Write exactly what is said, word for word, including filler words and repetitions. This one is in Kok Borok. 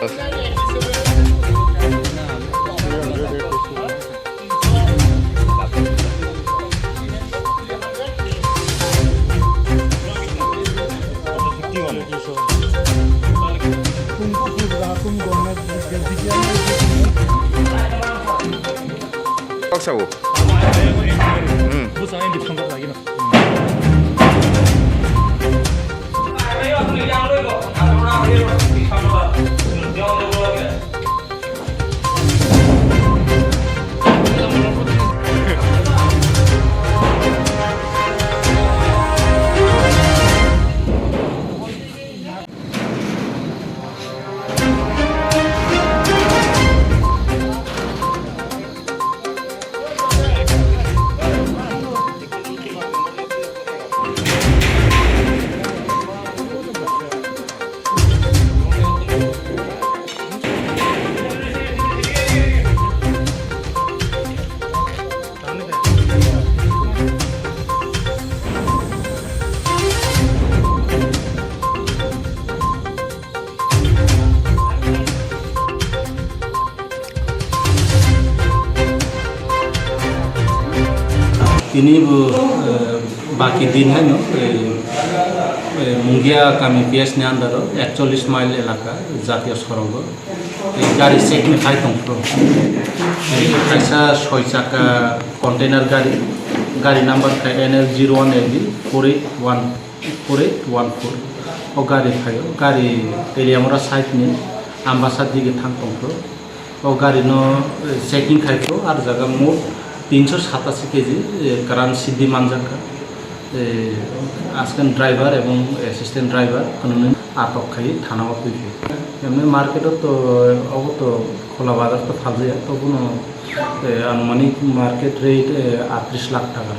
Kok sabo? Hmm. Tini bo, eh, baki din haino, eh, eh, Mungia kami P S ni under o ekchollish mile elaka jatiyo sorogo, eh, gari check ni phai tongphuru. Eh, kaisa soi chakka container gari, gari number khe N L zero one L B four eight one four eight one four. O gari phaio, gari Teliamura side ni Ambasa dige thang tongphuru. O gari no, eh, checking khai phuru, ar jaga mot tinso satasi K G, eh, karan siddi manjak kha. Eh, aswkang driver ebong assistant driver khwnwi atok khai thana o twi khe. Emni market o to, obo to khola bazar to phaljaya, tobono, eh, anumanik market rate, eh, atris lakh taka.